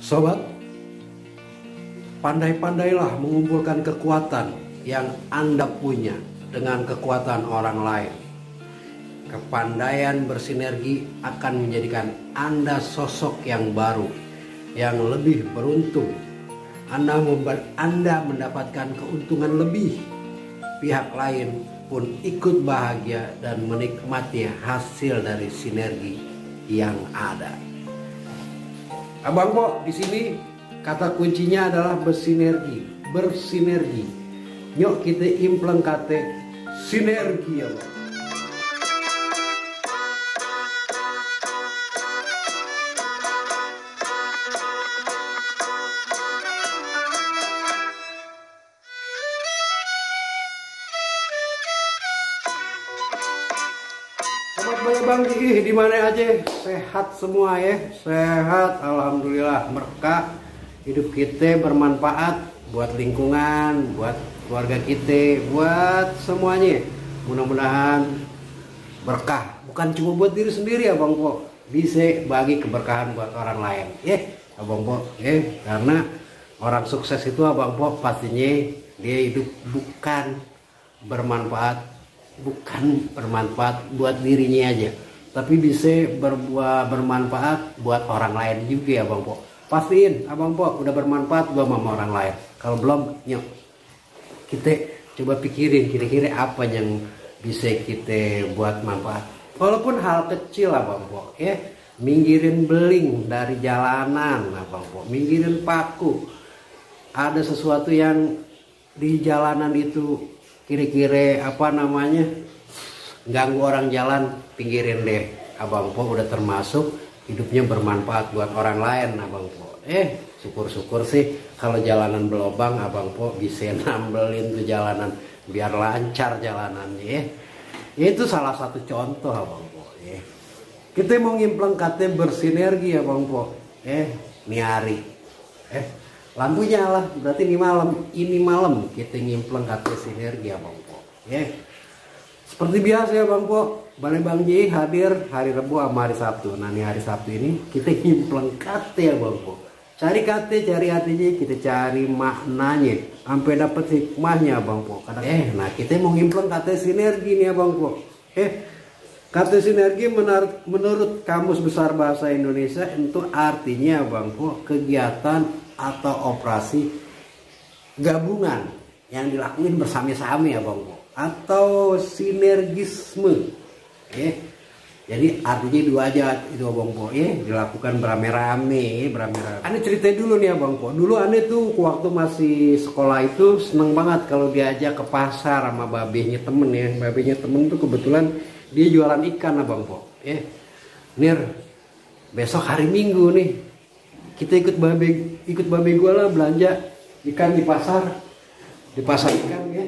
Sobat, pandai-pandailah mengumpulkan kekuatan yang Anda punya dengan kekuatan orang lain. Kepandaian bersinergi akan menjadikan Anda sosok yang baru, yang lebih beruntung. Anda mendapatkan keuntungan lebih. Pihak lain pun ikut bahagia dan menikmati hasil dari sinergi yang ada. Abang Po, di sini kata kuncinya adalah bersinergi, bersinergi. Nyok kita impleng kate sinergi ya Bang. Sobat Bang, di mana aja sehat semua ya, sehat alhamdulillah, berkah. Hidup kita bermanfaat buat lingkungan, buat keluarga kita, buat semuanya. Mudah-mudahan berkah, bukan cuma buat diri sendiri ya Bang Po, bisa bagi keberkahan buat orang lain ya Abang Po ya. Karena orang sukses itu Abang Po pastinya dia hidup bukan bermanfaat buat dirinya aja, tapi bisa bermanfaat buat orang lain juga ya Bang Po. Pastiin Abang Po udah bermanfaat belum sama orang lain. Kalau belum, yuk kita coba pikirin kira-kira apa yang bisa kita buat manfaat, walaupun hal kecil Abang Po ya. Minggirin beling dari jalanan Abang Po, minggirin paku. Ada sesuatu yang di jalanan itu kira-kira apa namanya ganggu orang jalan, pinggirin deh Abang Po, udah termasuk hidupnya bermanfaat buat orang lain Abang Po. Syukur-syukur sih kalau jalanan berlobang Abang Po bisa nambelin tuh jalanan biar lancar jalanannya ya. Itu salah satu contoh Abang Po ya. Kita mau ngimpleng kate bersinergi Abang Po nih hari lampunya lah, berarti ini malam kita ngimpleng kate sinergi ya Bang Po ya. Seperti biasa ya Bang Po, Balai Bang Ji hadir hari Rabu sama hari Sabtu. Nah nih hari Sabtu ini kita ngimpleng kate ya Bang Po. Cari kate, cari artinya, kita cari maknanya sampai dapat hikmahnya Bang Po. Nah kita mau ngimpleng kate sinergi nih ya Bang Po. Kata sinergi menurut Kamus Besar Bahasa Indonesia itu artinya Bang Po kegiatan atau operasi gabungan yang dilakuin bersama-sama ya Bang Po, atau sinergisme jadi artinya dua aja itu Bang Po dilakukan beramai-ramai. Ane cerita dulu nih ya Bang Po. Dulu Ane tuh waktu masih sekolah itu seneng banget kalau diajak ke pasar sama babehnya temen ya. Babehnya temen tuh kebetulan dia jualan ikan Abang Po Nir, besok hari Minggu nih kita ikut babe gue lah belanja ikan di pasar ikan ya,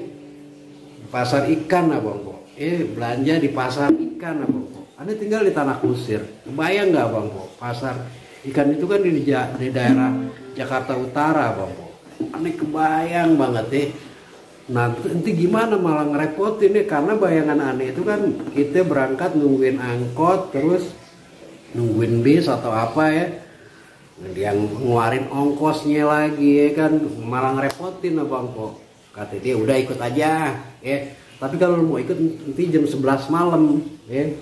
di pasar ikan Abang Po belanja di pasar ikan Abang Po. Anda tinggal di Tanah Kusir, bayang nggak Abang Po, pasar ikan itu kan di daerah Jakarta Utara Abang Po. Anda kebayang banget nanti gimana malah ngerepotin nih, karena bayangan aneh itu kan kita berangkat nungguin angkot, terus nungguin bis atau apa ya, yang ngeluarin ongkosnya lagi ya kan, malah ngerepotin Abang Po. Kata dia udah ikut aja tapi kalau mau ikut nanti jam 11 malam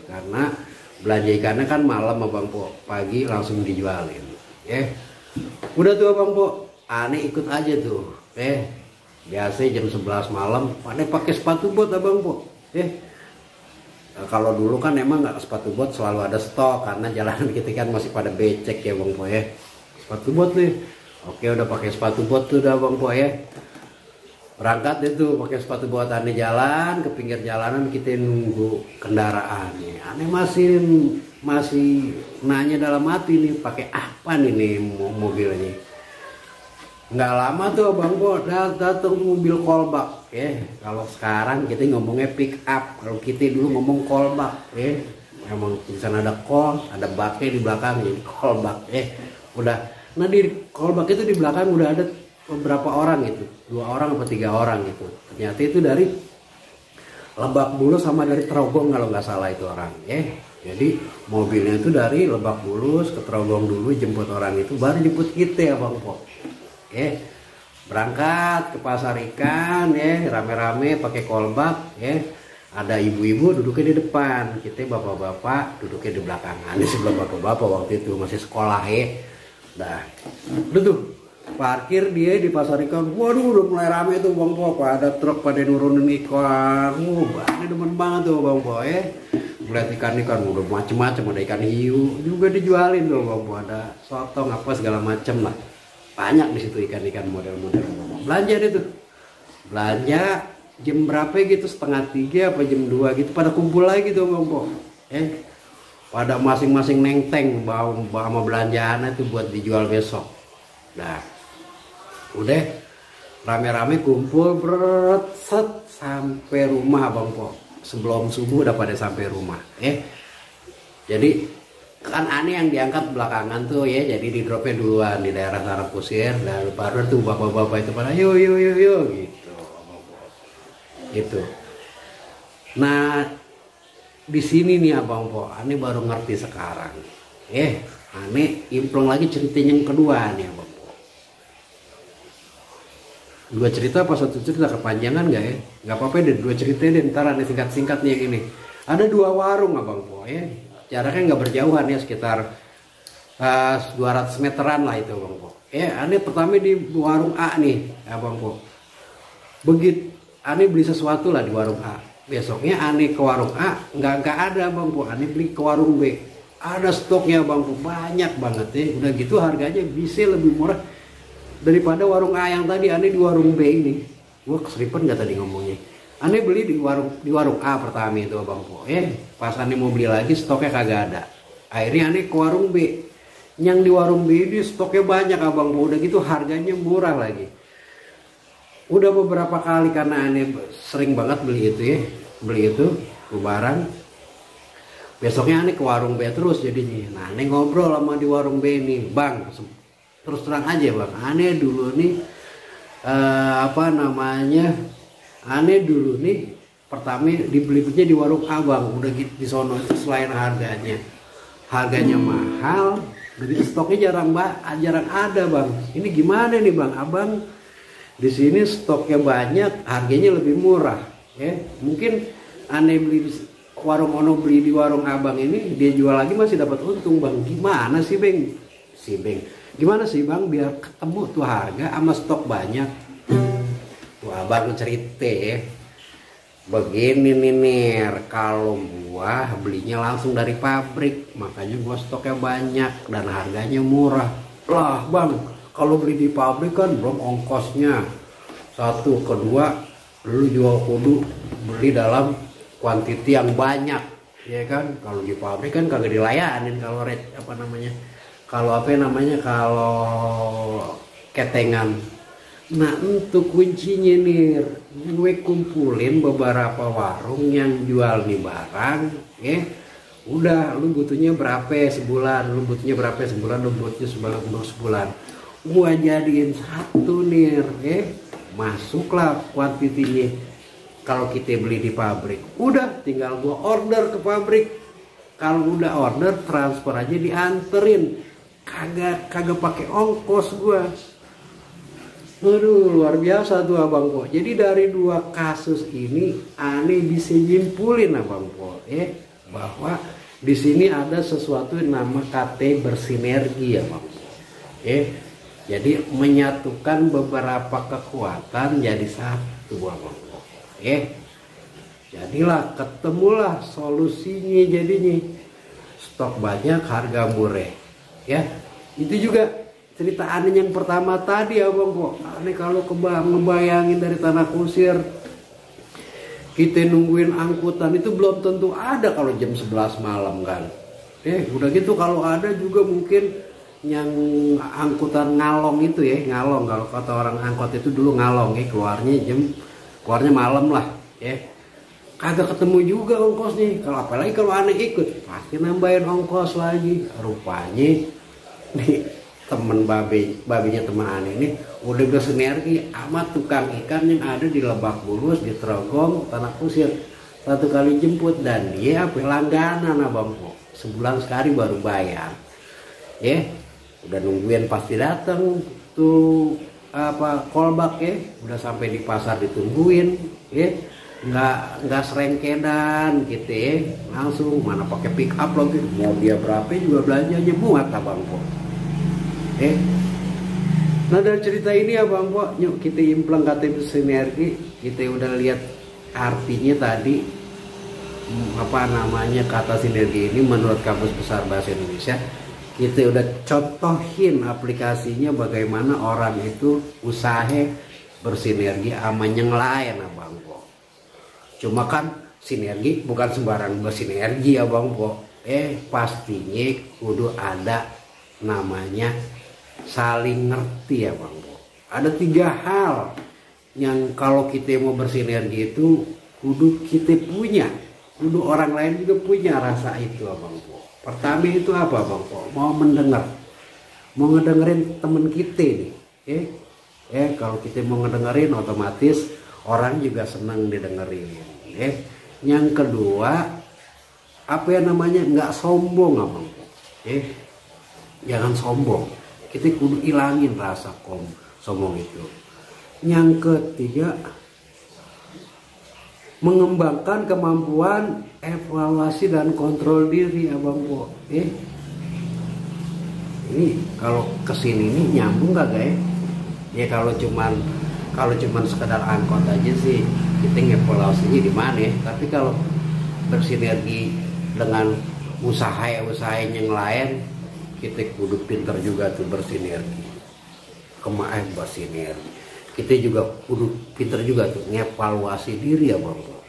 karena belanja ikannya kan malam Abang Po, pagi langsung dijualin udah tuh Abang Po, aneh ikut aja tuh biasa jam 11 malam pada pakai sepatu bot Abang Po kalau dulu kan emang nggak sepatu bot selalu ada stok, karena jalanan kita kan masih pada becek ya Bang Po sepatu bot nih. Oke udah pakai sepatu bot tuh udah Bang Po berangkat itu pakai sepatu bot. Aneh jalan ke pinggir jalanan, kita nunggu kendaraan Aneh masih nanya dalam hati nih, pakai apa nih mobilnya. Nggak lama tuh Bang Po datang mobil kolbak kalau sekarang kita ngomongnya pick up, kalau kita dulu ngomong kolbak emang tulisan ada kol, ada baknya di belakang jadi kolbak udah. Nah di kolbak itu di belakang udah ada beberapa orang itu, 2 orang atau 3 orang itu. Ternyata itu dari Lebak Bulus sama dari Trogong kalau nggak salah itu orang Jadi mobilnya itu dari Lebak Bulus ke Trogong dulu, jemput orang itu, baru jemput kita Abang Po. Berangkat ke pasar ikan rame-rame pakai kolbak ada ibu-ibu duduknya di depan, kita bapak-bapak duduknya di belakangan. Ini sebelah bapak-bapak waktu itu masih sekolah Nah, udah tuh parkir dia di pasar ikan. Waduh, udah mulai rame tuh Bang Po, ada truk pada nurunin ikan. Ini demen banget tuh Bang Po Melihat ikan-ikan udah macem-macem, ada ikan hiu juga dijualin tuh Bang Po, ada sotong apa segala macem lah. Banyak di situ ikan-ikan model-model. Belanja deh tuh. Belanja jam berapa gitu, 2:30 apa jam 2 gitu, pada kumpul lagi tuh Bang Po. Pada masing-masing nenteng bawa sama belanjaannya tuh buat dijual besok. Nah, udah rame-rame kumpul set sampai rumah Bang Po. Sebelum subuh udah pada sampai rumah. Jadi kan aneh yang diangkat belakangan tuh jadi di dropnya duluan di daerah Sarang Kusir, dan baru tuh bapak-bapak itu pada yo gitu. Nah, di sini nih Abang Po, aneh baru ngerti sekarang. Aneh implong lagi ceritanya yang kedua nih Abang Po. Dua cerita apa satu cerita, kepanjangan nggak ya? Nggak apa-apa deh, dua cerita deh, ntar aneh singkat-singkat nih yang ini. Ada dua warung Abang Po jaraknya nggak berjauhan sekitar 200 meteran lah itu Bang Po. Aneh pertama di warung A nih Abang Po. Begitu aneh beli sesuatu lah di warung A, besoknya aneh ke warung A nggak ada Bang Po. Aneh beli ke warung B, ada stoknya Bang Po, banyak banget udah gitu harganya bisa lebih murah daripada warung A yang tadi. Aneh di warung B ini, gua keseripan nggak tadi ngomongnya. Aneh beli di warung A pertama itu Bang Po. Pas aneh mau beli lagi stoknya kagak ada. Akhirnya aneh ke warung B. Yang di warung B ini stoknya banyak Abang Po. Udah gitu harganya murah lagi. Udah beberapa kali karena aneh sering banget beli itu barang. Besoknya aneh ke warung B terus jadinya. Nah, aneh ngobrol sama di warung B ini, Bang. Terus terang aja Bang, aneh dulu nih aneh dulu nih pertama dibelinya di warung Abang, udah gitu di sono itu selain harganya mahal, begitu stoknya jarang ada Bang. Ini gimana nih Bang, Abang di sini stoknya banyak, harganya lebih murah mungkin aneh beli warung ono beli di warung Abang ini, dia jual lagi masih dapat untung Bang. Gimana sih Bang? Gimana sih Bang biar ketemu tuh harga sama stok banyak? Tuh Abang cerita begini nih kalau gua belinya langsung dari pabrik, makanya gua stoknya banyak dan harganya murah. Lah Bang, kalau beli di pabrik kan belum ongkosnya. Satu, kedua, lu juga kudu beli dalam kuantiti yang banyak, ya kan? Kalau di pabrik kan kagak dilayanin kalau kalau ketengan. Nah, untuk kuncinya nih, gue kumpulin beberapa warung yang jual nih barang, udah lu butuhnya berapa sebulan, lu butuhnya sebulan. Gua jadiin satu nih, masuklah kuantitinya. Kalau kita beli di pabrik, udah tinggal gua order ke pabrik. Kalau udah order, transfer aja dianterin, kagak pakai ongkos gua. Aduh, luar biasa tuh Abang Po. Jadi dari dua kasus ini aneh bisa nyimpulin Abang Po bahwa di sini ada sesuatu yang nama KT bersinergi ya Bang Po. Jadi menyatukan beberapa kekuatan jadi satu Abang Po. Jadilah ketemulah solusinya jadinya. Stok banyak, harga murah. Itu juga cerita aneh yang pertama tadi Abang Po. Aneh kalau ngebayangin dari Tanah Kusir kita nungguin angkutan itu belum tentu ada kalau jam 11 malam kan. Udah gitu kalau ada juga mungkin yang angkutan ngalong itu ngalong, kalau kata orang angkot itu dulu ngalong keluarnya malam lah kagak ketemu juga ongkosnya. Kalau apalagi kalau aneh ikut pasti nambahin ongkos lagi. Rupanya nih temen babinya teman aneh ini udah bersinergi sama tukang ikan yang ada di Lebak Bulus, di Trogong, Tanah Kusir. Satu kali jemput dan dia langganan Abang Po. sebulan sekali baru bayar. Ya, udah nungguin pasti datang tuh kolbak ya, udah sampai di pasar ditungguin ya, nggak serengkedan gitu ya, langsung mana pakai pick up lagi, mau dia berapa juga belanjanya muat abang po. Nah dari cerita ini abang po, yuk kita implang KTP sinergi, kita udah lihat artinya tadi kata sinergi ini menurut Kamus Besar Bahasa Indonesia. Kita udah contohin aplikasinya bagaimana orang itu usaha bersinergi sama yang lain abang po. Cuma kan sinergi bukan sembarang bersinergi abang po. Pastinya kudu ada namanya saling ngerti abang po. Ada 3 hal yang kalau kita mau bersinergi itu kudu kita punya, kudu orang lain juga punya rasa itu abang po. Pertama itu apa bang po? Mau mendengar, mau ngedengerin temen kita nih. Kalau kita mau ngedengerin otomatis orang juga senang didengerin. Yang kedua nggak sombong abang po. Jangan sombong. Kita kudu ilangin rasa sombong itu. Yang ketiga, mengembangkan kemampuan evaluasi dan kontrol diri abang po. Ini kalau kesini nih nyambung gak guys? Ya kalau cuman sekedar angkot aja sih kita ngevaluasinya di mana ya. Tapi kalau bersinergi dengan usaha yang lain, kita kudu pinter juga tuh bersinergi. Bersinergi. Kita juga kudu pinter juga tuh ngevaluasi diri abang po.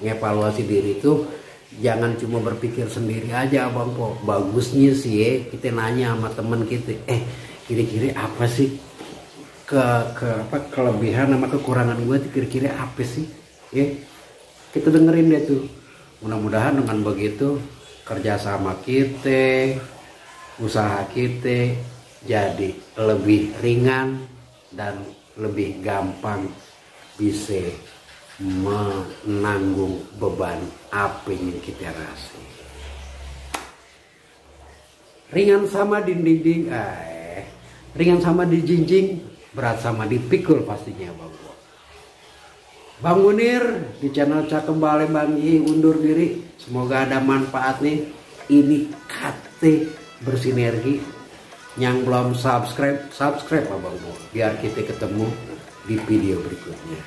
Ngevaluasi diri itu jangan cuma berpikir sendiri aja abang po. Bagusnya sih kita nanya sama temen kita, kira-kira apa sih kelebihan sama kekurangan gue, kira-kira apa sih? Kita dengerin deh tuh. Mudah-mudahan dengan begitu kerjasama kita, usaha kita jadi lebih ringan dan lebih gampang bisa menanggung beban apa yang kita rasa. Ringan sama ringan sama dijinjing, berat sama dipikul pastinya bang. Bang Munir di channel Cak Kembali Bang I undur diri. Semoga ada manfaat nih. Ini KT bersinergi. Yang belum subscribe abang bu, biar kita ketemu di video berikutnya.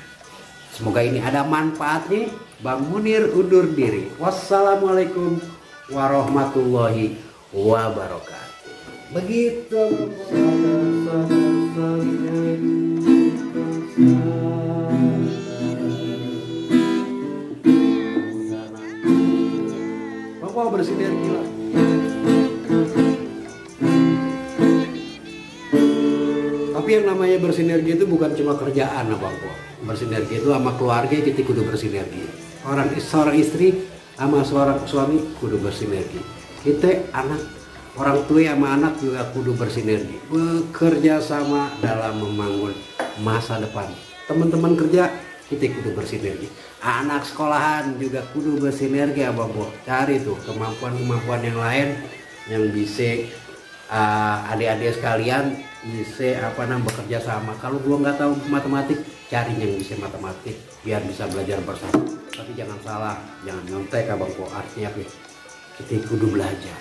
Semoga ini ada manfaatnya. Bang Munir undur diri. Wassalamualaikum warahmatullahi wabarakatuh. Begitu. Bapak bersinergi lah. Tapi yang namanya bersinergi itu bukan cuma kerjaan abang po. Bersinergi itu sama keluarga kita kudu bersinergi. Seorang istri sama seorang suami kudu bersinergi. Kita orang tua sama anak juga kudu bersinergi. Bekerja sama dalam membangun masa depan. Teman-teman kerja kita kudu bersinergi. Anak sekolahan juga kudu bersinergi abang po. Cari tuh kemampuan yang lain yang bisa adik-adik sekalian bisa bekerja sama. Kalau gua nggak tahu matematik, cari yang bisa matematik biar bisa belajar bersama. Tapi jangan salah, jangan nyontek abang po. Artinya kita kudu belajar.